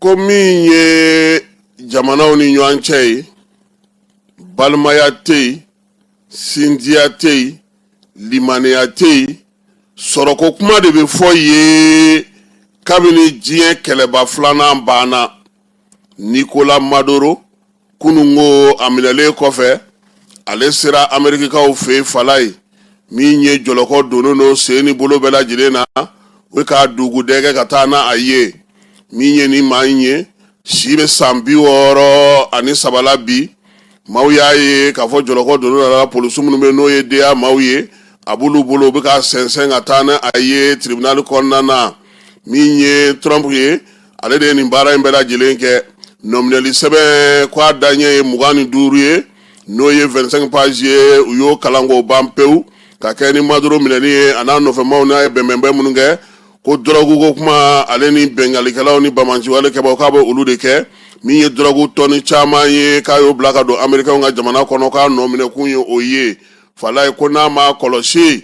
Ko min ye jamanaw ni ɲɔgɔn cɛ ye, balimaya tɛ yen, sinjiya tɛ yen, limaniya tɛ yen, sɔrɔko kuma de bɛ fɔ ye kabini diɲɛ kɛlɛba filanan banna. Nicolas Maduro, kununko a minɛlen kɔfɛ, ale sera Amerikikaw fɛ yen falaye. Min ye jɔlɔkɔ donnen don sen ni bolo bɛɛ lajɛlen na, u bɛ k'a dugudɛgɛ ka taa n'a ye. Min ye ni maa in ye, si bɛ san 63 la bi. Maaw y'a ye k'a fɔ jɔlɔkɔ donnen la, polisi minnu bɛ, n'o ye DEA maaw ye, a b'olu bolo, u bɛ k'a sɛnsɛn ka taa n'a ye tribunal kɔnɔna na. Min ye Trump ye, ale de ye nin baara in bɛɛ lajɛlen kɛ. Nɔminɛli sɛbɛn ko a daɲɛ ye 25 ye, n'o ye 25 pages ye, u y'o kalan k'o ban pewu ka kɛ ni Maduro minɛni ye, a n'a nɔfɛmaw n'a ye bɛnbɛnbɛn minnu kɛ, ko dɔrɔgu ko kuma, ale ni bɛnkalikɛlaw ni banbaanciwale kɛbaaw, k'a bɛ olu de kɛ. Min ye dɔrɔgu tɔni caman ye, k'a y'o bila ka don Amerikɛnw ka jamana kɔnɔ, k'a nɔminɛkun ye o ye falaye. Ko n'a ma kɔlɔsi,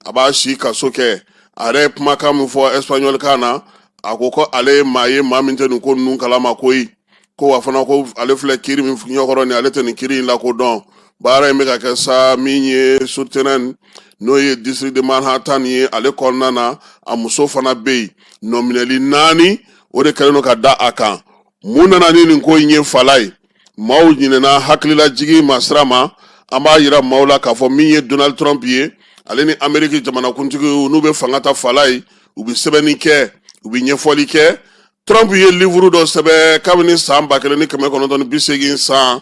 a b'a si kaso kɛ. A yɛrɛ ye kumakan min fɔ espagnol kan na, a ko ko ale ye maa ye, maa min tɛ nin ko ninnu kalama koyi. Ko wa fana, ko ale filɛ kiri min ɲɛkɔrɔ nin, ale tɛ nin kiri in lakodɔn. Baara in bɛ ka kɛ sa, min ye surtɛnɛn, n'o ye district de Manhattan ye, ale kɔnɔna na. A muso fana bɛ yen. Nɔminɛli naani, o de kɛlen don ka da a kan. Mun nana ni nin ko in ye falaye? Maaw ɲinɛna hakililajigin ma sira ma. An b'a yira maaw la k'a fɔ min ye Donald Trump ye, ale ni Ameriki jamanakuntigi, n'u bɛ fanga ta falaye, u bɛ sɛbɛnni kɛ, u bɛ ɲɛfɔli kɛ. Trump ye livuru dɔ sɛbɛn kabini san 1980 san,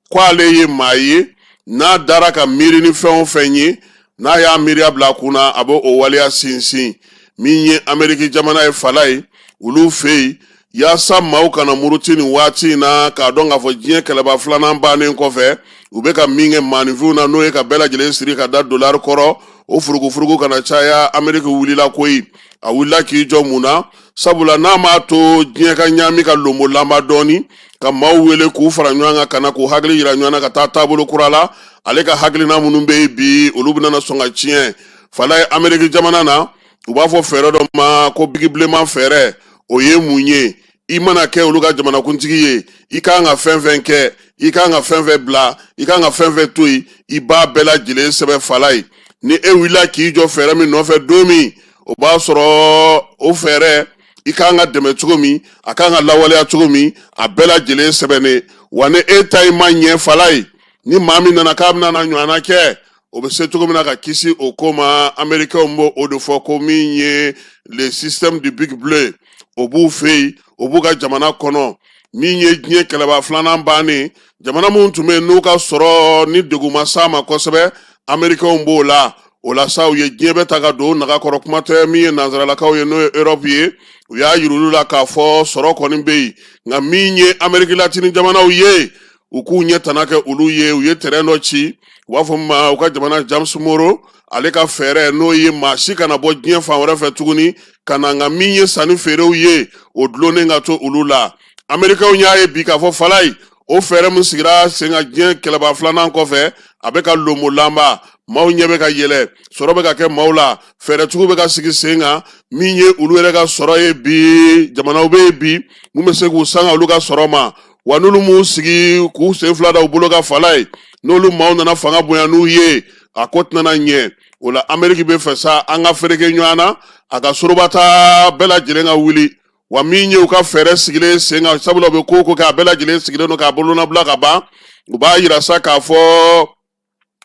ko ale ye maa ye, n'a dara ka miiri ni fɛn o fɛn ye, n'a y'a miiriya bila a kun na, a bɛ o waleya sinsin. Min ye Ameriki jamana ye falaye, olu fɛ yen, yaasa maaw kana muruti nin waati in na, k'a dɔn k'a fɔ diɲɛ kɛlɛba filanan bannen kɔfɛ, u bɛ ka min kɛ maaninfinw na, n'o ye ka bɛɛ lajɛlen siri ka da dolari kɔrɔ, o furugufurugu kana caya. Ameriki wulila koyi, a wulila k'i jɔ. Mun na? Sabula n'a m'a to diɲɛ ka ɲaami ka lonbo lanba dɔɔni, ka maaw wele k'u fara ɲɔgɔn kan, ka na k'u hakili yira ɲɔgɔn na ka taa taabolo kura la, ale ka hakilina minnu bɛ yen bi, olu bɛna sɔn ka tiɲɛ falaye. Ameriki jamana na, u b'a fɔ fɛɛrɛ dɔ ma ko biki bilenman fɛɛrɛ. O ye mun ye? I mana kɛ olu ka jamanakuntigi ye, i kan ka fɛn fɛn kɛ, i kan ka fɛn fɛn bila, i kan ka fɛn fɛn to yen, i b'a bɛɛ lajɛlen sɛbɛn falaye. Ni e wulila k'i jɔ fɛɛrɛ min nɔfɛ don min, o b'a sɔrɔ o fɛɛrɛ, i kan ka dɛmɛ cogo min, a kan ka lawaleya cogo min, a bɛɛ lajɛlen sɛbɛnnen. Wa ni e ta in ma ɲɛ falaye, ni maa min nana k'a bɛna na ɲɔgɔnna kɛ, o bɛ se cogo min na ka kisi o ko ma. Américains b'o o de fɔ ko min ye le système du bic bleu, o b'u fɛ yen, o b'u ka jamana kɔnɔ. Min ye diɲɛ kɛlɛba filanan bannen, jamana minnu tun bɛ yen n'u ka sɔrɔ ni degun ma s'a ma kosɛbɛ, Américains b'o la. O la sa, u ye diɲɛ bɛɛ ta ka don naga kɔrɔ. Kuma tɛ min ye nansaralakaw ye, n'o ye Europe ye, u y'a yira olu la k'a fɔ sɔrɔ kɔni bɛ yen, nka min ye Amérique latine jamanaw ye, u k'u ɲɛ tana kɛ olu ye. U ye tɛrɛn dɔ ci, u b'a fɔ min ma u ka jamana James Moro, ale ka fɛɛrɛ, n'o ye maa si kana bɔ diɲɛ fan wɛrɛ fɛ tuguni ka na, nka min ye sanni feerew ye, o dulonnen ka to olu la. Amerikɛnw y'a ye bi k'a fɔ falaye, o fɛɛrɛ min sigira sen kan diɲɛ kɛlɛba filanan kɔfɛ, a bɛ ka lomo lanba. Maaw ɲɛ bɛ ka yɛlɛ, sɔrɔ bɛ ka kɛ maaw la, fɛɛrɛtigiw bɛ ka sigi sen kan. Min ye olu yɛrɛ ka sɔrɔ ye bi, jamanaw bɛ yen bi mun bɛ se k'u sanga olu ka sɔrɔ ma. Wa n'olu m'u sigi k'u sen fila da u bolo kan falaye, n'olu maaw nana fanga bonya n'u ye, a ko tɛna ɲɛ. O la, Ameriki bɛ fɛ sa an ka fereke ɲɔgɔn na, a ka sorobata bɛɛ lajɛlen ka wuli. Wa min ye u ka fɛɛrɛ sigilen sen kan, sabula u bɛ ko o ko kɛ, a bɛɛ lajɛlen sigilen don k'a bolonabila ka ban. U b'a yira sa k'a fɔ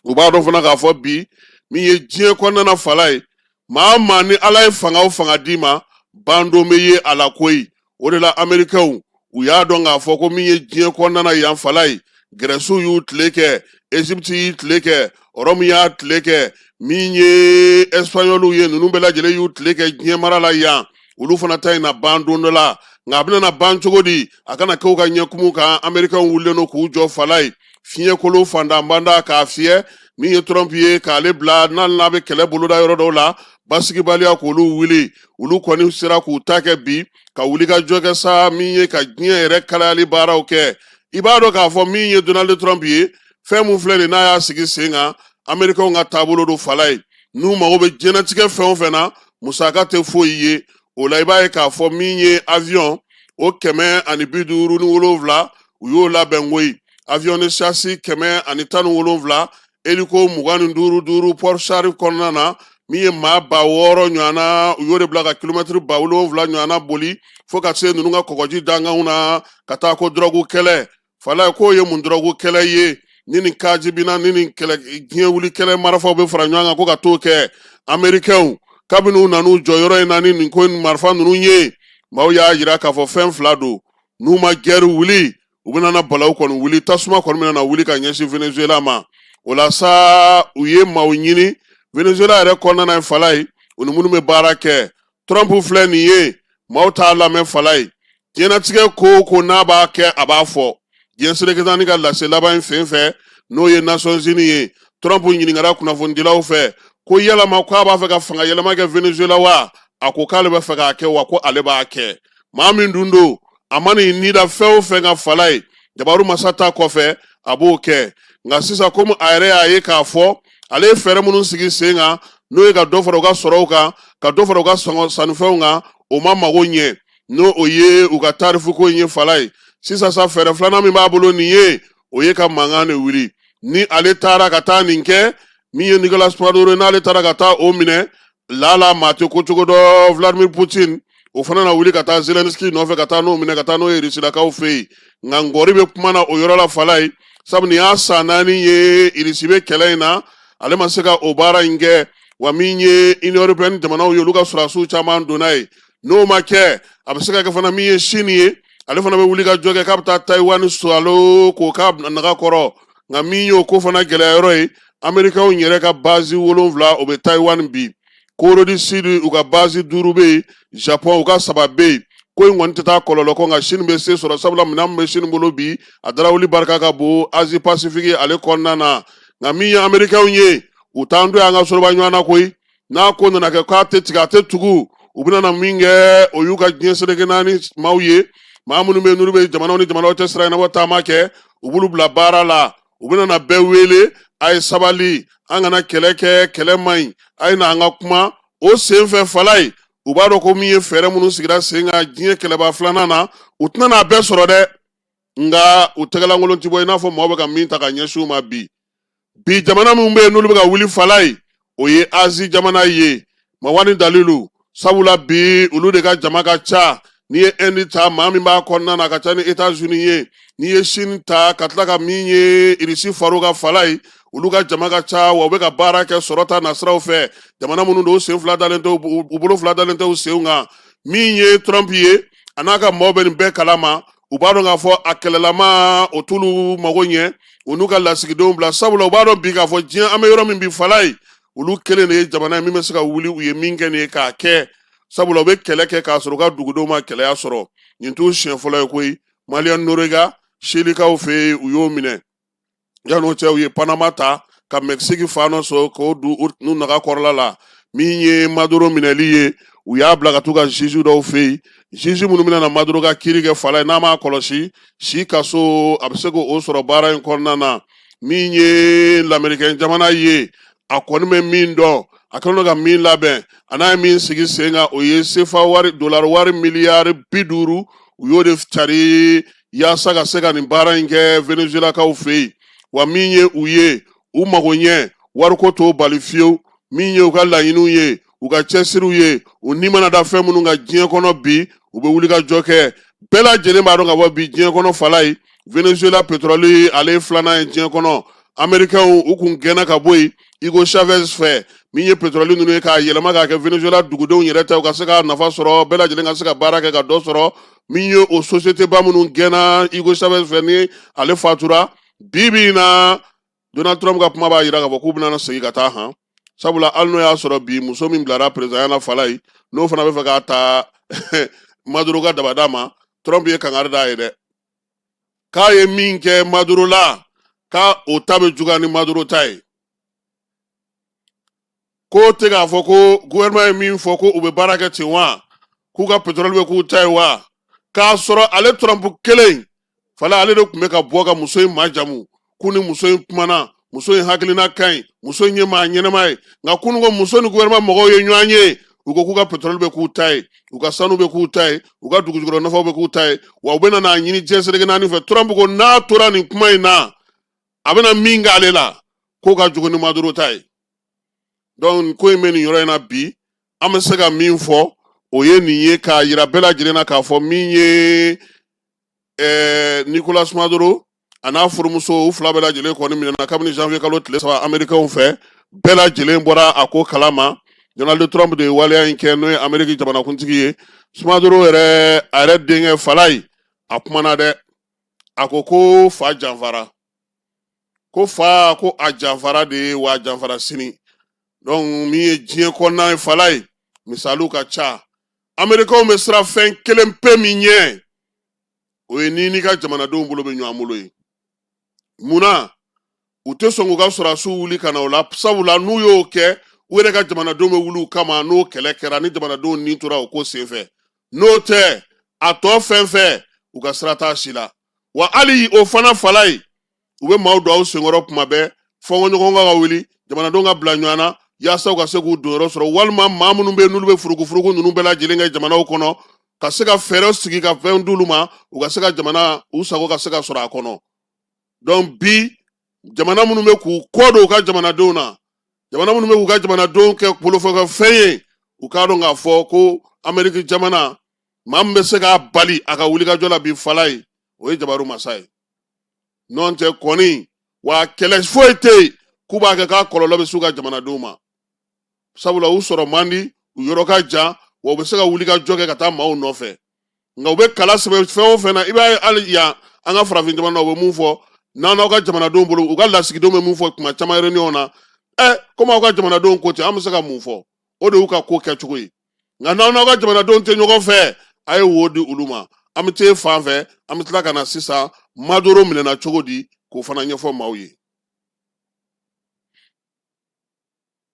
u b'a dɔn fana k'a fɔ bi, min ye diɲɛ kɔnɔna na falaye, maa maa ni Ala ye fanga o fanga d'i ma, bandon bɛ ye a la koyi. O de la, Amerikɛnw, u y'a dɔn k'a fɔ ko min ye diɲɛ kɔnɔna na yan falaye, Gɛrɛsiw y'u tile kɛ, Egypte y'i tile kɛ, Rɔmu y'a tile kɛ, min ye Espagnoliw ye, ninnu bɛɛ lajɛlen y'u tile kɛ diɲɛ mara la yan. Olu fana ta in na ban don dɔ la, nka a bɛna na ban cogo di? A kana kɛ u ka ɲɛkumu kan. Amerikɛnw wulilen don k'u jɔ falaye, fiɲɛkolo fandanbanda k'a fiyɛ. Min ye Trump ye, k'ale bila n'ale n'a bɛ kɛlɛ boloda yɔrɔ dɔw la, basigibaliya k'olu wuli. Olu kɔni sera k'u ta kɛ bi, ka wuli ka jɔ kɛ sa, min ye ka diɲɛ yɛrɛ kalayali baaraw kɛ. I b'a dɔn k'a fɔ min ye Donald Trump ye, fɛn mun filɛ nin, n'a y'a sigi sen kan, Amerikɛnw ka taabolo don falaye. N'u mago bɛ diɲɛnatigɛ fɛn o fɛn na, musaka tɛ foyi ye o la. I b'a ye k'a fɔ min ye avion, o 157, u y'o labɛn koyi. Avion de chasse 117, hélico 25 duuru port Sharp kɔnɔna na, min ye maa 6000 ɲɔgɔnna, u y'o de bila ka kilomɛtiri 7000 ɲɔgɔnna boli fo ka se ninnu ka kɔgɔji dankanw na ka taa ko dɔrɔgu kɛlɛ. Falaye, k'o ye mun dɔrɔgu kɛlɛ ye ni nin kajibina ni nin kɛlɛ diɲɛ wuli kɛlɛ marifaw bɛ fara ɲɔgɔn kan ko ka t'o kɛ? Amerikɛnw, kabini u nan'u jɔ yɔrɔ in na ni nin ko marifa ninnu ye, maaw y'a jira k'a fɔ fɛn fila don. N'u ma guerre wuli, u bɛna na balawu kɔni wuli, tasuma kɔni bɛna na wuli ka ɲɛsin Venezuela ma. O la sa, u ye maaw ɲini Venezuela yɛrɛ kɔnɔna na, Falaye, u ni minnu bɛ baara kɛ. Trump filɛ nin ye, maaw t'a lamɛn, Falaye. Diɲɛnatigɛ ko o ko n'a b'a kɛ, a b'a fɔ. Diɲɛ seleke naani ka lase laban in sen fɛ, n'o ye Nations Unies ye, Trump ɲininkara kunnafonidilaw fɛ ko yalama ko a b'a fɛ ka fanga yɛlɛma kɛ Venezuela wa? A ko k'ale bɛ fɛ k'a kɛ, wa ko ale b'a kɛ. Maa min dun don, a man'i ni da fɛn o fɛn kan, Falaye, jabaru masa ta kɔfɛ, a b'o kɛ. Nka sisan, komi a yɛrɛ y'a ye k'a fɔ ale ye fɛɛrɛ minnu sigi sen kan, n'o ye ka dɔ fara u ka sɔrɔw kan, ka dɔ fara u ka sannifɛnw kan, o ma mago ɲɛ, n'o o ye u ka tarifu ko in ye, Falaye. Sisan sa, fɛɛrɛ filanan min b'a bolo nin ye, o ye ka mankan de wuli. Ni ale taara ka taa nin kɛ, min ye Nicolas Maduro, n'ale taara ka taa o minɛ, lala maa tɛ ko cogo dɔn. Vladimir Putin, o fana na wuli ka taa Zelensky nɔfɛ ka taa n'o minɛ ka taa n'o ye Irisilakaw fɛ yen. Nka ngɔri bɛ kuma na o yɔrɔ la, Falaye, sabu nin y'a san 4 ye Irisi bɛ kɛlɛ in na, ale ma se ka o baara in kɛ. Wa min ye Union européenne jamanaw ye, olu ka sɔrɔdasiw caman donna yen. N'o ma kɛ, a bɛ se ka kɛ fana min ye Chine ye, ale fana bɛ wuli ka jɔ kɛ k'a bɛ taa Taïwan salo k'o k'a naga kɔrɔ. Nka min y'o ko fana gɛlɛya yɔrɔ ye, Amerikɛnw yɛrɛ ka base 7, o bɛ Taïwan bi. Corée du Sud, u ka base 5 bɛ yen. Japon, u ka 3 bɛ yen. Ko in kɔni tɛ taa kɔlɔlɔ kɔ, nka Chine bɛ se sɔrɔ, sabula minɛn min bɛ Chine bolo bi, a darawuli barika ka bon Asie Pacifique ale kɔnɔna na. Nka min ye Amerikɛnw ye, u t'an to yan ka soroba ɲɔgɔn na koyi. N'a ko nana kɛ k'a tɛ tigɛ, a tɛ tugu, u bɛna na min kɛ, o y'u ka diɲɛ seleke naani maaw ye, maa minnu bɛ yen n'olu bɛ jamanaw ni jamanaw cɛ sira ɲɛnabɔ taama kɛ, u b'olu bila baara la. U bɛna na bɛɛ wele: a ye sabali, an kana kɛlɛ kɛ, kɛlɛ man ɲi, a ye na an ka kuma. O sen fɛ, Falaye, u b'a dɔn ko min ye fɛɛrɛ minnu sigira sen kan diɲɛ kɛlɛba filanan na, u tɛna n'a bɛɛ sɔrɔ dɛ, nka u tɛgɛlankolon ti bɔ i n'a fɔ maaw bɛ ka min ta ka ɲɛsin u ma bi. Bi, jamana minnu bɛ yen n'olu bɛ ka wuli, Falaye, o ye Azi jamana ye. Mawani dalilu, sabula bi olu de ka jama ka ca. N'i ye Inde ta, maa min b'a kɔnɔna na, a ka ca ni États-Unis ye. N'i ye Chine ta, ka tila ka min ye Irisi far'o kan, Falaye, olu ka jama ka ca, wa u bɛ ka baara kɛ sɔrɔ ta nasiraw fɛ. Jamana minnu don, u sen fila dalen tɛ, u bolo fila dalen tɛ u senw kan. Min ye Trump ye, a n'a ka maaw bɛ nin bɛɛ kalama. U b'a dɔn k'a fɔ a kɛlɛlama, o t'olu mago ɲɛ, u n'u ka lasigidenw bila, sabula u b'a dɔn bi k'a fɔ diɲɛ an bɛ yɔrɔ min bi, Falaye, olu kelen de ye jamana ye min bɛ se ka wuli u ye min kɛ nin ye k'a kɛ, sabula u bɛ kɛlɛ kɛ k'a sɔrɔ u ka dugudenw ma kɛlɛya sɔrɔ. Nin t'u siɲɛ fɔlɔ ye koyi. Manuel Noriega, Chilikaw fɛ yen, u y'o minɛ. Yan'o cɛ, u ye Panama ta ka Mexique fan dɔ sɔrɔ k'o don n'u naga kɔrɔla la. Min ye Maduro minɛli ye, u y'a bila ka t'u ka juge dɔw fɛ yen, juge minnu bɛna na Maduro ka kiiri kɛ. Falaye, n'a m'a kɔlɔsi, si kaso, a bɛ se k'o sɔrɔ baara in kɔnɔna na. Min ye lamerikɛn jamana ye, a kɔni bɛ min dɔn, a kɛlen don ka min labɛn, a n'a ye min sigi sen kan, o ye sefa wari, dolari wari miliyari 50, u y'o de cari yaasa ka se ka nin baara in kɛ Venezuelakaw fɛ yen. Wa min ye u ye, u mago ɲɛ wariko t'o bali fiyewu. Min ye u ka laɲiniw ye, u ka cɛsiriw ye, u ni mana da fɛn minnu kan diɲɛ kɔnɔ bi, u bɛ wuli ka jɔ kɛ. Bɛɛ lajɛlen b'a dɔn ka bɔ bi diɲɛ kɔnɔ, Falaye, Venezuela pétrole, ale ye filanan ye diɲɛ kɔnɔ. Américains, u kun gɛnna ka bɔ yen Hugo Chavez fɛ. Min ye pétrole ninnu ye k'a yɛlɛma k'a kɛ Venezuela dugudenw yɛrɛ ta, u ka se ka nafa sɔrɔ, bɛɛ lajɛlen ka se ka baara kɛ ka dɔ sɔrɔ. Min ye o société ba minnu gɛnna Hugo Chavez fɛ, ni ale fatura, bi bi in na, Donald Trump ka kuma b'a jira k'a fɔ k'u bɛna segin ka taa han, sabula hali n'o y'a sɔrɔ bi muso min bilara présidentya la, Falaye, n'o fana bɛ fɛ k'a ta Maduro ka dabada ma, Trump ye kangari d'a ye dɛ, k'a ye min kɛ Maduro la, k'a o ta bɛ juguya ni Maduro ta ye. Ko tɛ k'a fɔ ko gouvernement ye min fɔ ko u bɛ baara kɛ ten wa, k'u ka pétrole bɛ k'u ta ye wa, k'a sɔrɔ ale Trump kelen, Falaye, ale de tun bɛ ka bɔ ka muso in majamu, k'u ni muso in kumana, muso in hakilina ka ɲi, muso in ye maa ɲɛnama ye. Nka kunun ko muso ni gouvernement mɔgɔw ye ɲɔgɔn ye. U ko k'u ka pétrole bɛ k'u ta ye, u ka sanu bɛ k'u ta ye, u ka dugujukɔrɔ nafaw bɛ k'u ta ye, wa u bɛna n'a ɲini diɲɛ seleke naani fɛ. Trump ko n'a tora nin kuma in na, a bɛna min k'ale la, k'o ka jugu ni Maduro ta ye. Donc ko in bɛ nin yɔrɔ in na bi. An bɛ se ka min fɔ, o ye nin ye, k'a yira bɛɛ lajɛlen na k'a fɔ min ye Nicolas Maduro a n'a furumuso, u fila bɛɛ lajɛlen kɔni minɛna kabini janvier kalo tile 3 Américains fɛ. Bɛɛ lajɛlen bɔra a ko kalama. Donald Trump de ye waleya in kɛ, n'o ye Amérique jamanakuntigi ye. Maduro yɛrɛ, a yɛrɛ denkɛ Falayi, a kumana dɛ. A ko ko fa janfara, ko fa ko a janfara de ye, wa a janfara sini. Donc min ye diɲɛ kɔnɔna ye, Falayi, misaliw ka ca. Américains bɛ siran fɛn kelen pe min ɲɛ, o ye n'i n'i ka jamanadenw bolo bɛ ɲɔgɔn bolo ye. Munna u tɛ sɔn k'u ka sɔrɔdasiw wuli ka na o la? Sabula n'u y'o kɛ, u yɛrɛ ka jamanadenw bɛ wuli u kama. N'o kɛlɛ kɛra, ni jamanadenw ni tora o ko senfɛ, n'o tɛ, a tɔ fɛn fɛn, u ka sira t'a si la. Wa hali o fana, Falayi, u bɛ maaw don aw senkɔrɔ kuma bɛɛ, fɔnkɔɲɔgɔn ka wuli, jamanadenw ka bila ɲɔgɔn na yaasa u ka se k'u donyɔrɔ sɔrɔ, walima maa minnu bɛ yen n'olu bɛ furukufuruku ninnu bɛɛ lajɛlen kɛ jamanaw kɔnɔ, ka se ka fɛɛrɛ sigi ka fɛn d'olu ma, u ka se ka jamana u sago ka se ka sɔrɔ a kɔnɔ. Donc bi, jamana minnu bɛ k'u kɔ don u ka jamanadenw na, jamana minnu bɛ k'u ka jamanadenw kɛ bolofɛn ye, u k'a dɔn k'a fɔ ko Ameriki jamana, maa min bɛ se k'a bali a ka wulikajɔ la bi, Falayi, o ye jabaru masa ye. N'o tɛ kɔni, wa kɛlɛ foyi tɛ yen k'u b'a kɛ k'a kɔlɔlɔ bɛ s'u ka jamanadenw ma, sabula u sɔrɔ man di, u yɔrɔ ka jan, wa u bɛ se ka wuli ka jɔ kɛ ka taa maaw nɔfɛ. Nka u bɛ kala sɛbɛn fɛn o fɛn na, i b'a ye hali yan an ka farafin jamana na, u bɛ mun fɔ? N'an n'aw ka jamanadenw bolo, u ka lasigidenw bɛ mun fɔ tuma caman réunion na? Komi aw ka jamanadenw ko ten, an bɛ se ka mun fɔ? O de y'u ka ko kɛcogo ye. Nka n'aw n'aw ka jamanadenw tɛ ɲɔgɔn fɛ, a ye wo di olu ma. An bɛ t'e fan fɛ, an bɛ tila ka na sisan. Maduro minɛna cogo di, k'o fana ɲɛfɔ maaw ye.